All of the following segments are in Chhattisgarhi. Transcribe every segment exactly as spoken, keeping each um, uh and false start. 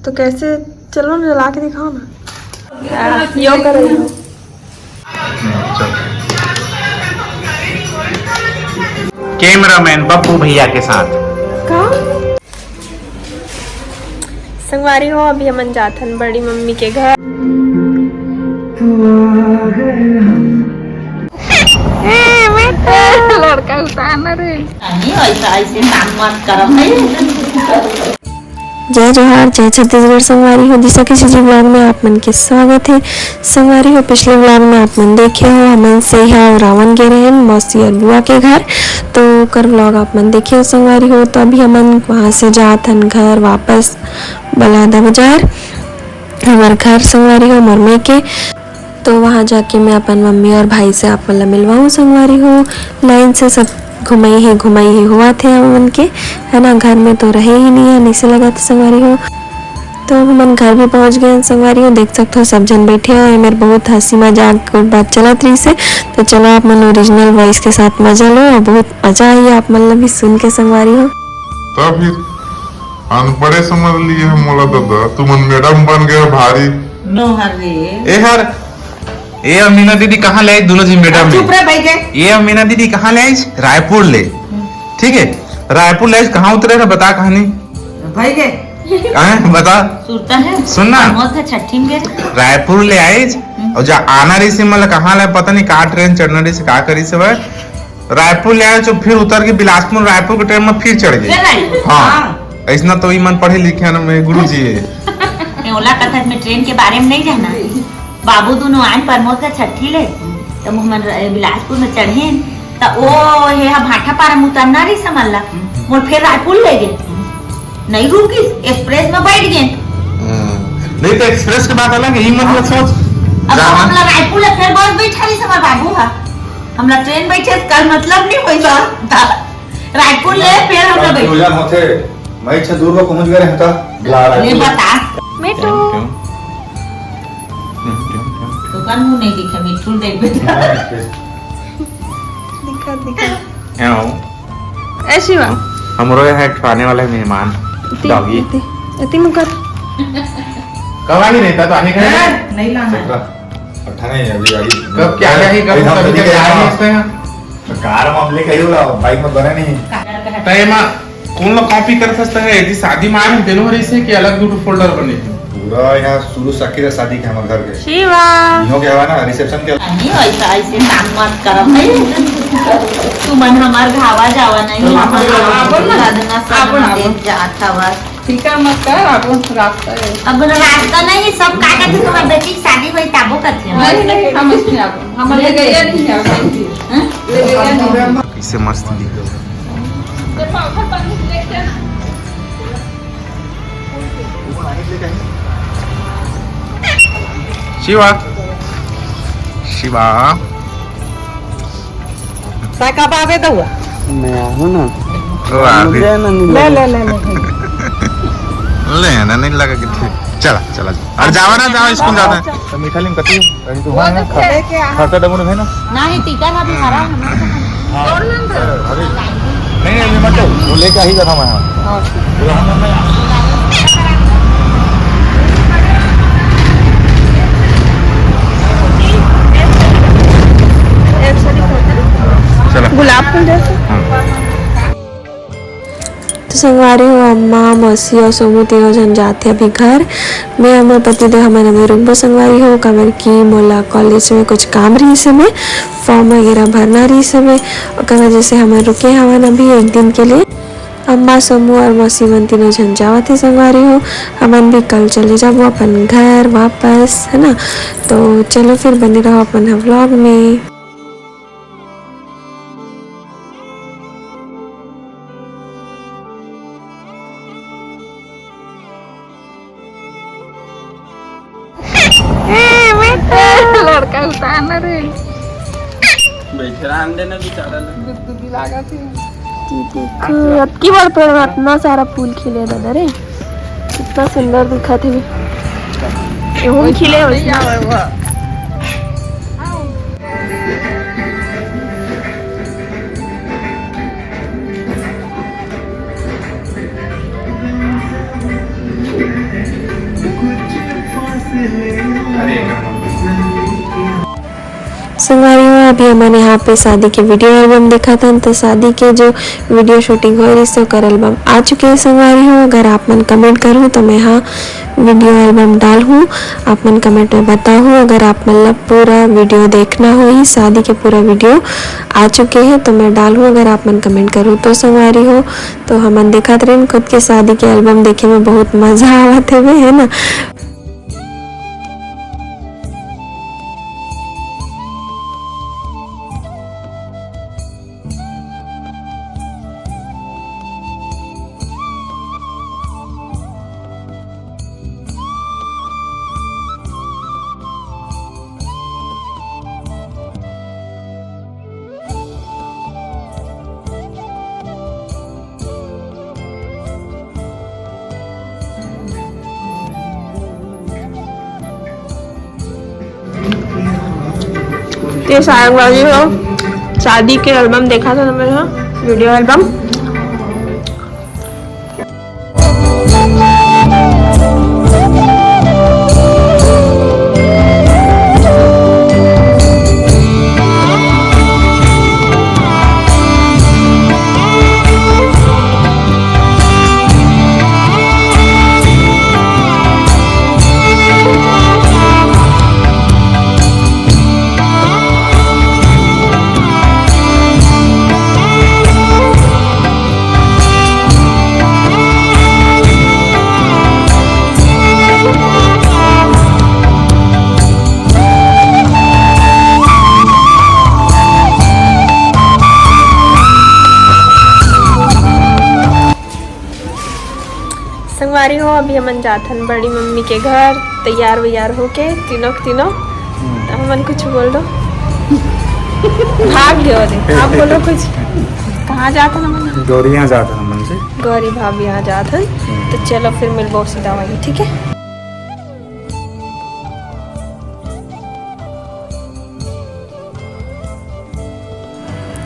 तो कैसे, चलो ना, जला के दिखाओ ना। यो करो। कैमरामैन बप्पू भैया के साथ। का? संगवारी हो, अभी हमन जाथन बड़ी मम्मी के घर। ए, मैं तो लड़का उतारना रे। नहीं, ऐसा, ऐसे नाम मत करब भाई। जय जोहार, जय छत्तीसगढ़ संगवारी हो। दिशा के सीजी vlog में आप मन के स्वागत है। संगवारी हो, पिछले vlog में आप मन देखे हो, हमन सैहा अउ रावन गे रहेन मौसी अउ बुआ के घर, तो ओकर vlog आप मन देखे हो संगवारी हो। तो अभी हमन वहाँ से जात हन घर वापस बलादा बाजार, हमर घर संगवारी हो, मोर मइके। तो वहाँ जाके मैं अपन मम्मी और भाई से आप मन ला मिलवाऊँ संगवारी हो। लाइन से सब घुमई हे, घुमई हे होवत हे हमन के, है ना। घर में तो रहे ही नहीं है, नहीं से लगत हे संगवारी हो। तो अब हमन घर भी पहुँच गए हैं संगवारी हो। देख सकते हो सब झन बैठे हो, एमेर बहुत हंसी मजाक बात चलत रही से। तो चलो आप मन ओरिजिनल वॉइस के साथ मजा लो और बहुत मजा आई आप मन ला भी सुन के संगवारी हो। तब फिर अनपढ़े समझ लिए है मोला दादा, तुमन मैडम बन गए भारी। नोहर रे। ए हर, ए अमीना दीदी कहाँ ले आई दोनों जी मैडम अब चुप में? रहे भाई के। ये अमीना दीदी कहाँ ले आई? रायपुर ले। ठीक है, रायपुर ले आई, कहाँ उतरे रहे बता कहानी। भाई के। हैं बता। सुरता है। सुन ना। मौत का छठी में गे रहे। रायपुर ले आई हम्म। और जा आना रही से मतलब कहाँ ले पता नहीं, का ट्रेन चढ़ना रही से, का करी से भाई। रायपुर ले आए तो फिर उतर के बिलासपुर, रायपुर के ट्रेन में फिर चढ़ गए। फिर रायपुर? हाँ। हाँ। ऐसना तो ई मन पढ़े लिखे ना, मैं गुरु जी है। ए, ओला कथक में ट्रेन के बारे में नहीं जाना। बाबू दोनों आन प्रमोद का छठी ले, तो हमन र-, बिलासपुर में चढ़ेन, तो ओ हे हा भाटापारा में उतरना रही समझ ला, मोर फिर रायपुर ले गए, नहीं रुकी, एक्सप्रेस में बैठ गए। हम्म, नहीं तो एक्सप्रेस के बात अलग है, ई मतलब सोच अब जाना। हमला रायपुर ले फिर बस बैठा रही समझ बाबू हा, हमला ट्रेन बैठे से कल मतलब नहीं होई बा, रायपुर ले फिर हमला अब बैठ योजन होते, मैं इच्छा दूर को पहुंच गए रहता, बुला रहा ले है। बता। मिठू। क्यों? क्यों, क्यों, क्यों? तो का मुंह नहीं दिखा, मिठू देख बेटा। दिखा, दिखा। क्यों? ए शिवा। हमरो यहाँ एक ठो आने वाला है मेहमान, ती, डॉगी। ती, ती मुकर। कब आ ही रहता तो आने का है? नहीं लाना है। अच्छा नहीं, अभी, अभी। कब क्या, क्या ही कब अभी हम तभी तभी तक आए नहीं इसको यहाँ। तो कार में हम लेके आई होगा, बाइक में बना नहीं। तो एमा कौन ला कॉपी करत हस तैं? यदि शादी में आए हन, तेनो हर ऐसे कि अलग दू ठो फोल्डर बने? पूरा यहाँ शुरू से आखिर शादी के हमर घर के। शिवा। इहों के हवा ना, रिसेप्शन के। नहीं, ऐसा, ऐसे काम मत करब भाई। तुमन हमार घावा जावा नहीं, तो हमार आप बोल ना। साधना आप बोल, साधना आप बोल। देख जात हवा। ठीक है, मत कर, अब रास्ता है। अब रास्ता नहीं, सब का कहते तुम्हारे बेटी की शादी हुई, ताबो कहते हैं। नहीं, नहीं, हम इसमें आप, हम ले गए नहीं है, हम इसमें। हाँ? ले गए नहीं है। कैसे मस्त दिख रहा है। शिवा, शिवा। तैं कब आबे दउआ? मैं आहूँ ना। ओ, आ भी। ले ना, नहीं ले, लगा। ले, ले, ले। ले ना, नहीं लगा कि ठीक। चला, चला, चला। और जावा ना, जावा, स्कूल जाता है। तो मीठा लिम कती, अरे तू वहाँ है, खा-, लेके आ। खर्चा डबल है ना? नहीं, टीका ना भी हरा है ना। हाँ। अरे, नहीं, नहीं, अभी मत जाओ। वो लेके आ ही जाता मैं यहाँ। हाँ। चला। गुलाब फूल जैसे। हाँ। तो संगवारी हो, अम्मा, मौसी और सोमू तीनों झन जाथे अभी घर। मैं और मोर पति देव हमन अभी रुकबो संगवारी हो, काबर कि मोला कॉलेज में कुछ काम रहिस हे, मैं फॉर्म वगैरह भरना रहिस हे, मैं ओकर वजह से हमन रुके हवन अभी एक दिन के लिए। अम्मा, सोमू और मौसी मन तीनों झन जावत हे संगवारी हो। हमन भी कल चले जाबो अपन घर वापस, है ना। तो चलो फिर बने रहो अपन ह vlog में। ए, मैं तो लड़का उतारना रे। बैठे रहन देना बेचारा ला। गुदगुदी लागत हे। जी, देखो, अतकी बड़ पेड़ में अतना सारा फूल खिले दादा रे, कितना सुंदर दिखत हे। एहू खिले वैसने। संगवारी हो, अभी हमन यहाँ पे शादी के वीडियो एल्बम देखत हन, तो शादी के जो वीडियो शूटिंग होए रहिस, ओकर एल्बम आ चुके हे संगवारी हो। अगर आप मन कमेंट करहू, तो मैं हा वीडियो एल्बम डालहूँ, आप मन कमेंट में बताहू। अगर आप मन ला पूरा वीडियो देखना होही, शादी के पूरा वीडियो आ चुके हे, तो मैं डालहूँ, अगर आप मन कमेंट करहू तो संगवारी हो। तो हमन देखत रहेन खुद के शादी के एल्बम देखे में बहुत मजा आवत हवे, है ना। ते सायंकाली हो शादी के एल्बम देखा था ना मेरा, वीडियो एल्बम। संगवारी हो, अभी हमन जाथन बड़ी मम्मी के घर, तैयार वैयार होके तीनों के तीनों। तो हमन कुछ बोल दो। भाग गयो रे, आप बोलो कुछ। कहाँ जाथन हमन? गौरी यहाँ जाथन हमन से। गौरी भाभी यहाँ जाथन। तो चलो फिर मिलबो सीधा वहीं, ठीक है?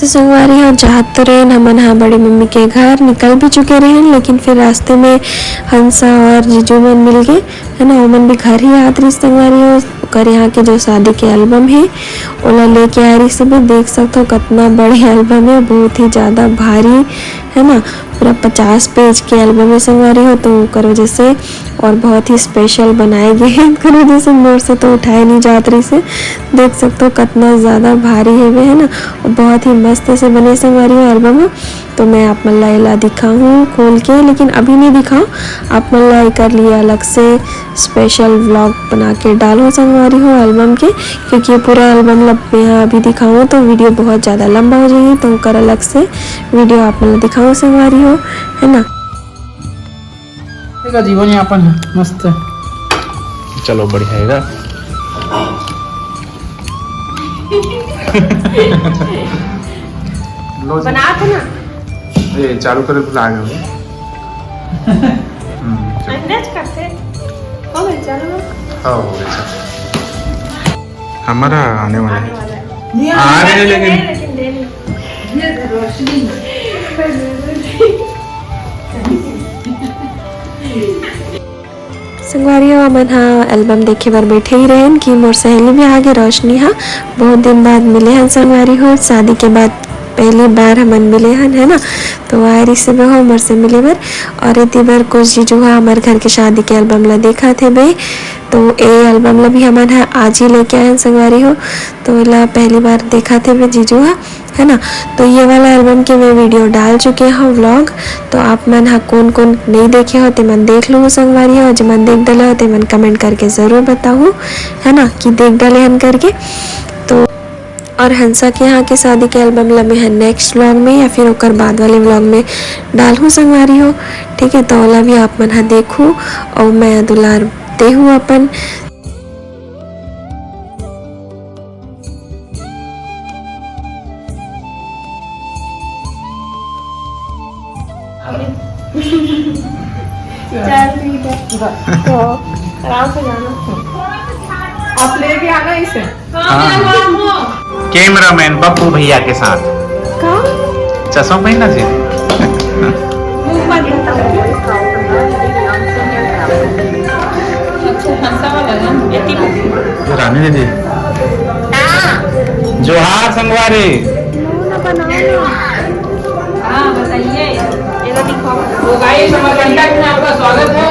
तो संगवारी हो, जात तो रहेन हमन हा बड़ी मम्मी के घर, निकल भी चुके रहेन, लेकिन फिर रास्ते में हंसा और जीजू मन मिल गए, है ना। ओमन भी घर ही आत रहिस संगवारी हो। ओकर यहाँ के जो शादी के एल्बम है, ओला लेके आए रहिस। भी देख सकते हो कितना बड़े एल्बम है, बहुत ही ज़्यादा भारी, है ना। पूरा पचास पेज के एल्बम है संगवारी हो, तो ओकर वजह से और बहुत ही स्पेशल बनाए गए हैं, ओकर वजह से मोर से तो उठाए नहीं जात रहिस हे। देख सकते हो कितना ज़्यादा भारी हेवे, है ना। और बहुत ही मस्त से बने संगवारी हो एल्बम ह। तो मैं आप मन ला एला दिखाहूँ खोल के, लेकिन अभी नहीं दिखाऊँ। आप मन ला एकर लिए अलग से स्पेशल व्लॉग बना के डालहूँ संगवारी हो एल्बम के, क्योंकि ये पूरा एल्बम ला मैं अभी दिखाऊँ तो वीडियो बहुत ज़्यादा लंबा हो जाएगी, तो ओकर अलग से वीडियो आप मन ला दिखाऊँ संगवारी हो, है ना। तेरा जीवन यापन है मस्त। चलो बढ़िया है। लो जी। बना थे ना। ए, चालू करे भुला गए। हम्म, चलो। अंदाज करते। हो गए, चलो। हाँ, हो गए, चलो। हमारा आने वाला है। आने वाला है। आ रहे हैं, लेकिन लेकिन दे नहीं। संगवारी हो, हमन हा एल्बम देखे बर बैठे ही रहेन कि मोर सहेली भी आगे, रोशनी हा। बहुत दिन बाद मिले हन संगवारी हो, शादी के बाद पहली बार हमन मिले हन, है ना। तो आए रहिस हे बे हो मोर से मिले बर, और एती बर कुछ जीजू हा हमर घर के शादी के एल्बम ला देखत हे बे। तो ए एल्बम ला भी हमन हा आज ही लेके आए हन संगवारी हो। तो एला पहली बार देखत हे बे जीजू हा, है ना। तो ये वाला एल्बम के मैं वीडियो डाल चुके हूँ व्लॉग, तो आप मन हा कौन कौन नहीं देखे हो ते मन देख लो संगवारी हो, जे मन देख डाले हो ते मन कमेंट करके ज़रूर बताओ, है ना, कि देख डाले हन करके। तो और हंसा के यहाँ के शादी के एल्बम ला मैं नेक्स्ट व्लॉग में या फिर ओकर बाद वाले व्लॉग में डालहूँ संगवारी हो, ठीक है। तो ओला भी आप मन हा देखू और मैं दुलार देहू अपन। चल ठीक है। तो आराम से जाना। आप लेके आना इसे। हाँ। कैमरामैन बप्पू भैया के साथ। का? चश्मा पहनना जी। मुंह मत बताओ। अच्छा, हंसा वाला ना, एटी। रानी दीदी। हाँ। जोहार संगवारी। हाँ, बताइए। तो गाइस, हमारे contact में आपका स्वागत है।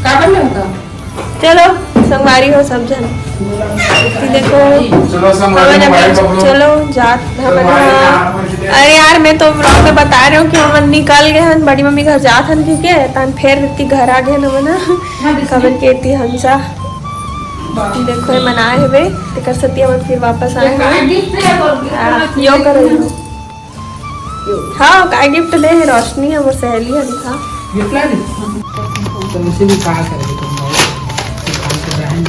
का करना होता? चलो, संगवारी हो सब झन। देखो, चलो, संगवारी, हमन mobile अभी पकड़ो। चलो, जात चलो, हमन mobile ह। पकड़ो। अरे यार, मैं तो vlog में बता रहे हूँ कि हमन निकल गए हन, बड़ी मम्मी घर जात हन, ठीक है, तहन फेर इतनी घर आ गए हन हमन ह। हाँ, बिस्किट। कमन के इतनी हंसा। देखो, ये मनाए हवे, तेकर सेती हमन फिर वापस आए हन। आ, यो करो, यो। हाँ, का gift दे हे? रोशनी, हमर सहेली है, दिखा। Gift ला दे। तो उसे भी कहा करेंगे तुम लोग। काम कर रहे हैं।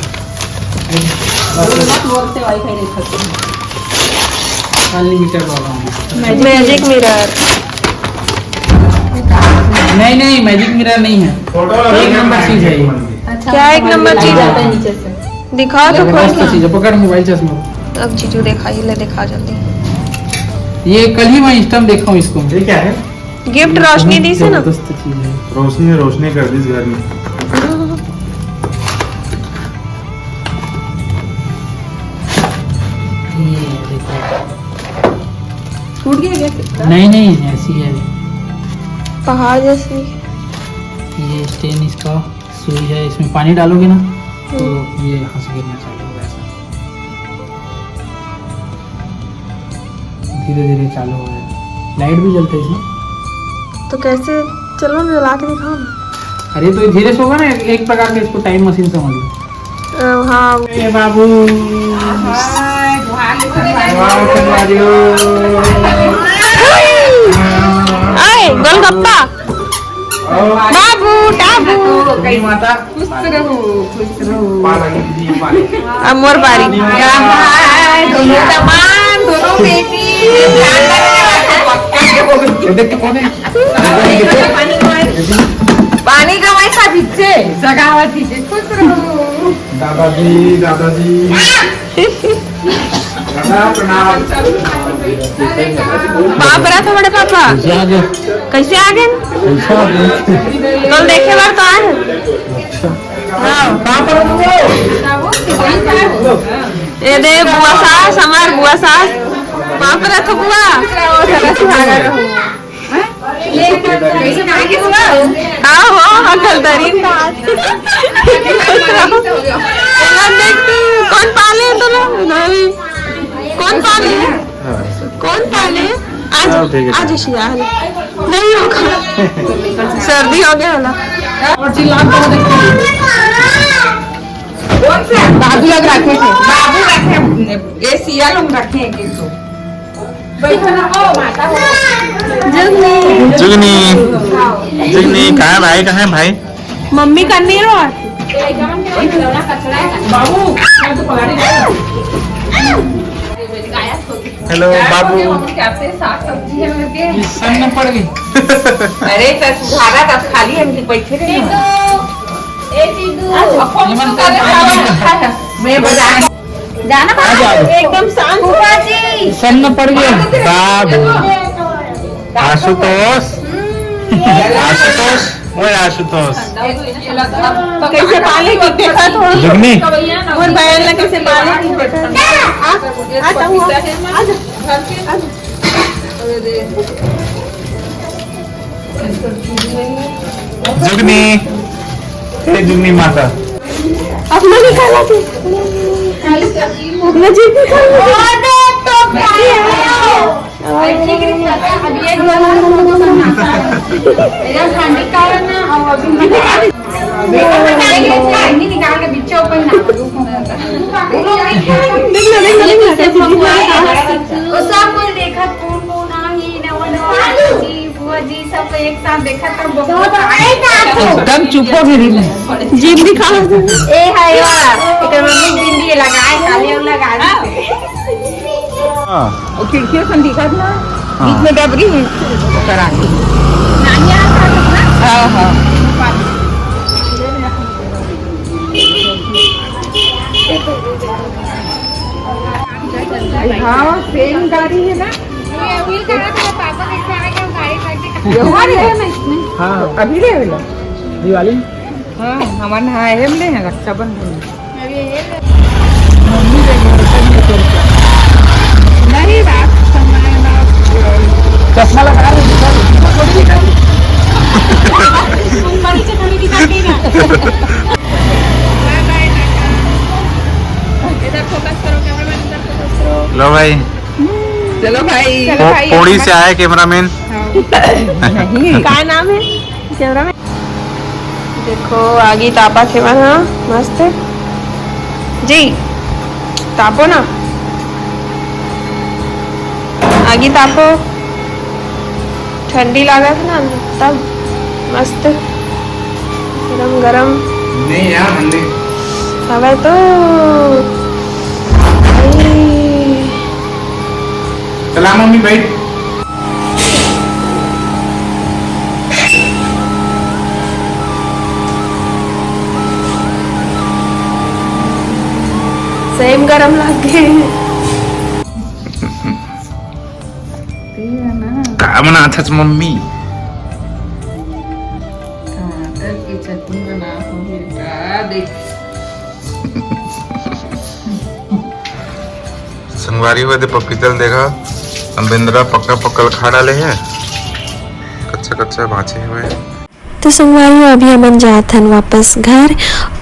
मत बोलते, वाईफाई नहीं खत्म। Unlimited वाला है। Magic mirror। नहीं, नहीं, magic mirror नहीं है। एक नंबर चीज है ये। अच्छा, क्या एक नंबर चीज है? नीचे से। दिखाओ तो, मस्त चीज है, पकड़ मोबाइल चश्मा। अब जीजू देखा, ये ले, देखा जल्दी। ये कल ही मैं Insta में देखा हूँ इसको। ये क्या है? Gift रोशनी दी से ना। जबरदस्त चीज है। रोशनी ने रोशनी कर दी इस घर में। ये देखो। टूट गया क्या कितना? नहीं, नहीं, ऐसी है। पहाड़ जैसी। ये stain इसका। सुई है, इसमें पानी डालोगे ना, तो हम्म। ये यहाँ से गिरना चालू होगा ऐसा। धीरे धीरे चालू होगा। Light भी जलता है इसमें। तो कैसे? चलो ना, जला के दिखाओ ना। अरे, तो ये धीरे से होगा ना, एक, एक प्रकार का इसको time machine समझ लो। अ, हाँ। ए बाबू। वाह, वाह, वाह। आए, गोलगप्पा। बाबू, टाबू। कहीं माता। खुश रहो, खुश रहो। पाला की दीदी, पाला। अब मोर बारी। दोनों जवान, दोनों बेटी। ये देख के कौन है? पानी कमाई सा पीछे, सगावत पीछे, खुश रहो। दादाजी, दादाजी। दादा, प्रणाम। पाँव परत हो बड़े पापा। कैसे आ गए? कैसे आ गए? कैसे आ गए? कल देखे बार तो आए हैं। अच्छा। हाँ। पाँव परत हो। ये दे बुआ सास, हमार बुआ सास। पाँव परत हो बुआ। हाँ, हो, अकल तरी। एमन देख, कौन पाले है तोला? नहीं। कौन पाले है? कौन पाले है? आज, हाँ, ठीक है। आज शियाल। नहीं होगा। सर्दी हो गया होला। बाबू लोग रखे थे, बाबू रखे, ये सिया लोग रखे हैं किसको? बैठो ना, ओ माता हो। जुगनी। जुगनी। जुगनी, कहाँ है भाई, कहाँ है भाई? मम्मी करनी है और बाबू, मैं तो पकड़ ही गया। हेलो, बाबू। क्या से साग सब्जी है मेरे के? ये सन्न पड़ गई। अरे, तो सुधारा था, खाली हम बैठे रहे हैं। ए, चिंटू। अब कौन सा साग है? मैं बता जाना बाबू, एकदम शांत। फूफा जी। सन्न पड़ गया। बाबू। आशुतोष। हम्म। आशुतोष। ओए आशुतोष। कैसे पाले की देखा तो। जुगनी। और बहन ने कैसे पाले की देखा। आ, आ, आ, आ, आ। जुगनी। हे जुगनी माता। अपना निकाला तू। अपना जीभ निकाला। अभी एक ठंडी कारण ना, अभी निकाल के बिच्चों पर ना। देख लो, देख लो, देख लो, कैसे जीभ निकाला। वो सब कोई देखा, कौन कौन आ ही ना, वो ना, जी, बुआ जी, सब एक साथ देखा तब बहुत एकदम चुप हो गई रे। जीभ दिखाओ। ए हाय वाह, एकर मम्मी बिंदी लगाए, काले वाला गाड़ी पे। हाँ। और खिड़कियों से दिखत ना। हाँ। बीच में डबरी हुई, ओकर आगे। हाँ, हाँ। हाँ, सेम गाड़ी है ना? ये व्हील कहाँ था? पापा ने इसमें आके गाड़ी काट दी। त्योहार है ना इसमें? हाँ। अभी ले लो। दिवाली? हाँ, हमारे यहाँ है, हमने यहाँ रक्षाबंधन। अभी ये ले। मम्मी के घर पर नहीं चलता। नहीं, रात समय ना। चश्मा लगा रहे हैं, ऊपर से थोड़ी दिखाई। बाय बाय, टाटा। इधर फोकस करो, कैमरामैन इधर फोकस करो। लो भाई। चलो भाई। चलो पो-, भाई, पोड़ी से आए कैमरामैन। हाँ। नहीं। का नाम है कैमरामैन? देखो, आगी तापा के मन, हाँ, मस्त। जी, तापो ना। आगी तापो। ठंडी लागत ना, तब मस्त। गरम गरम। नहीं यार, ठंडी। हवे तो। चला मम्मी, बैठ। सेम गरम लागे। का बनाथस मम्मी? टमाटर के चटनी बनात हूँ बेटा, देख। संगवारी हो, दे पपीता ल देखा, अब बेंदरा पक्का पक्का ल खा डाले हे, कच्चा कच्चा बांचे हुए हे। तो संगवारी हो, अभी हमन जात हन वापस घर।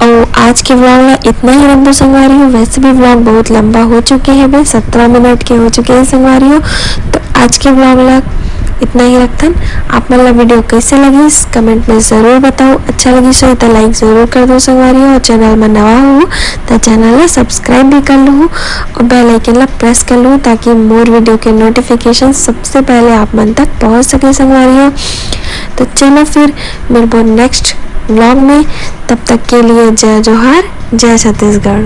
और आज के व्लॉग ला इतना ही रखबो संगवारी हो। वैसे भी व्लॉग बहुत लंबा हो चुके हे, बस सत्रह मिनट के हो चुके हे संगवारी हो। तो आज के व्लॉग ला इतना ही रखथन। आप मन ला वीडियो कैसे लगिस, कमेंट में जरूर बताओ। अच्छा लगिस होही त लाइक जरूर कर दो संगवारी हो, और चैनल में नवा हो त चैनल ला सब्सक्राइब भी कर लूँ और बेल आइकन ला प्रेस कर लूँ, ताकि मोर वीडियो के नोटिफिकेशन सबसे पहले आप मन तक पहुँच सके संगवारी हो। तो चलो फिर मिलबो नेक्स्ट व्लॉग में, तब तक के लिए जय जोहार, जय छत्तीसगढ़।